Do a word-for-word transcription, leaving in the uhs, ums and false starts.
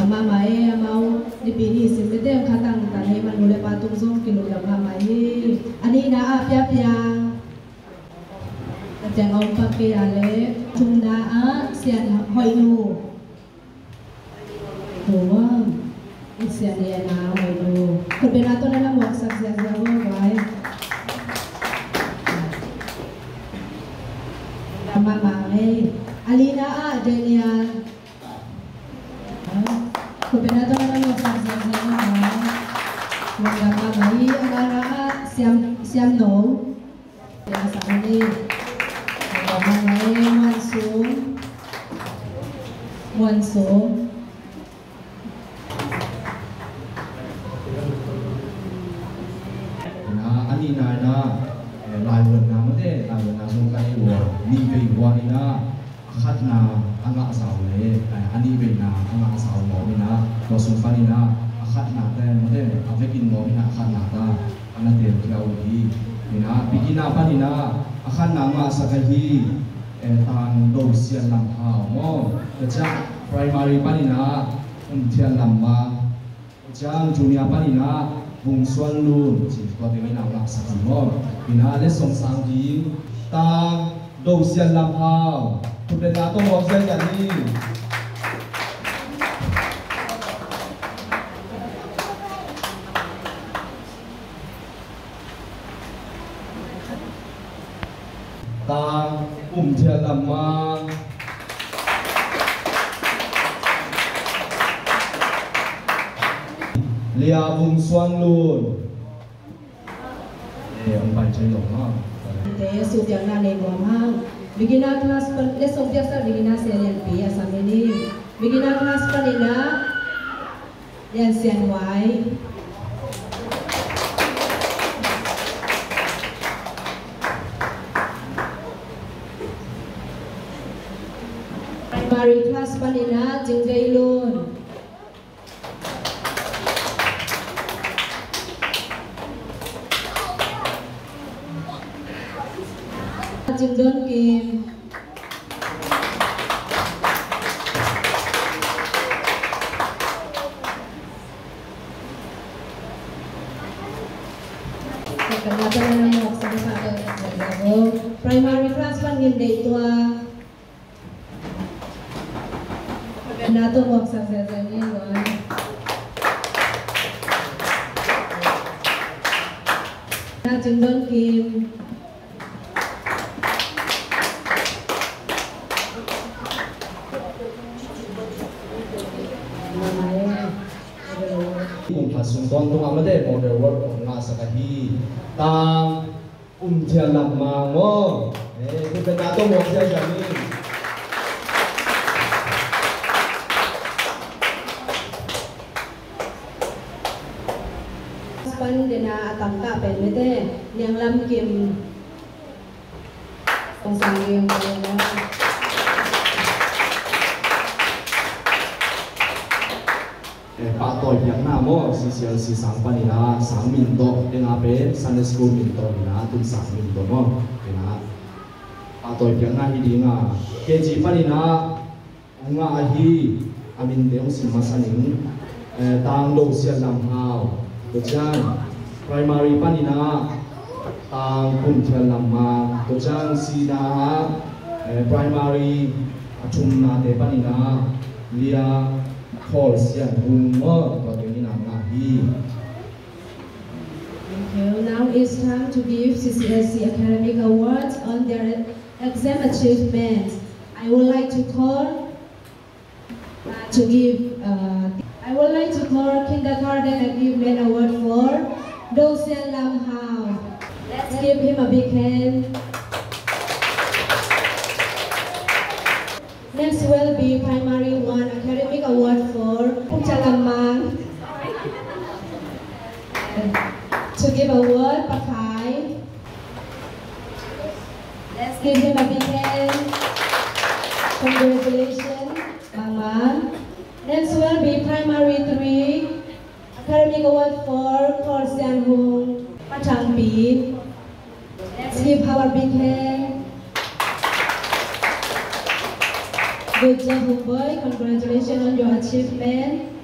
Mahmah e, amau Nipi ni sin bete khatang tan e, manu le pa tung zong kilungdam mahmah hi. A nihna ah Pia Piang. Ka ciang a om pak kei a le, thumna ah Sian Hoih Nu. Wow. Sian Hoih Nu. Khutbetna tawh na na muaksak ziahziah vo vai. Mahmah e. A lina ah Daniel. Khutbetna tawh na na muaksak ziahziah vo vai. Muaksak mahmah hi. A ngana ah Siam, Siam No. Muaksak mahmah hi. Muaksak mahmah hi. Muan Sum. Muan Sum. Na, a nihna in ah, eh, laivuanna mate, laivuanna zong ka nei uh a, nih vei uh a in ah, a khatna a ngah zah uh le, eh, a nih veina a ngah zah uh mawk in ah, tua sung pan in ah, a khatna te mate, a vekin mawk in ah, a khatna ta a na telkhia uh hi. In ah, beginner pan in ah, a khatna ngahsak ahi, eh, Tang Do Sian Lam Hau maw. Tua ciang primary pan in ah, Um Thian Lam Mang. Tua ciang junior pan in ah, Vung Suan Lun. Ci tua teng in ah ngahsak hi maw. In ah, letsong sang ding, Tang Do Sian Lam Hau. Khutbetna tawh muak ziahziah ni. Tang Um Thian Lam Mang. Lia Vung Suan Lun. Eh, ang pai cai lo ha. Te, suk piakna nei nuam hang. Beginner class pan, letsong piaksa beginner Sia Lian Pi a sam hi ni. Beginner class pan in ah, Lian Sian Huai. Primary class pan in ah, Cing Dei Lun. Cing Don Kim. Primary class pan Ngin Deih Tua. Na tawh muaksak ziahziah ni. Na Cing Don Kim. Kum khat sung tawntung a mate model work hong ngahsak ahi Tang Um Thian Lam Mang maw. Eh, khutbetna tawh muak ziahziah ni. Pan dena a tangka pen mete, Niang Lam Kim. Kong sang Niang Lam Kim. Eh, pahtawi piakna maw, C C L C sang pan in ah, sang min tawh, tena pen Sunday School min tawh in ah, tun sang min tawh maw, tena pahtawi piakna hi ding a, K G pan in ah, hong ngah ahi, a minte hong sim masa ning, eh, Tang Do Sian Lam Hau, tua ciang, primary pan in ah, Tang Kum Thian Lam Mang, tua ciang, sina, eh, primary, a thumnate pan in ah, Lia Khawl Sian Hung maw, tua teng in ah ngah hi. Thank you. Now it's time to give C C S C academic awards on their exam achievement. I would like to call, uh, to give, uh, I would like to call Kindergarten Achievement Award for Do Sian Lam Hau. Let's give him a big hand. Next will be Primary one Academic Award for Pung Chalamang. To give award, Pakai. Let's give him a big hand. Congratulations, Mama. Next will be Primary three Academic Award for Paul Sian Hung, Patang Pi. Let's give our big hand. Good job, Hung Boy. Congratulations on your achievement.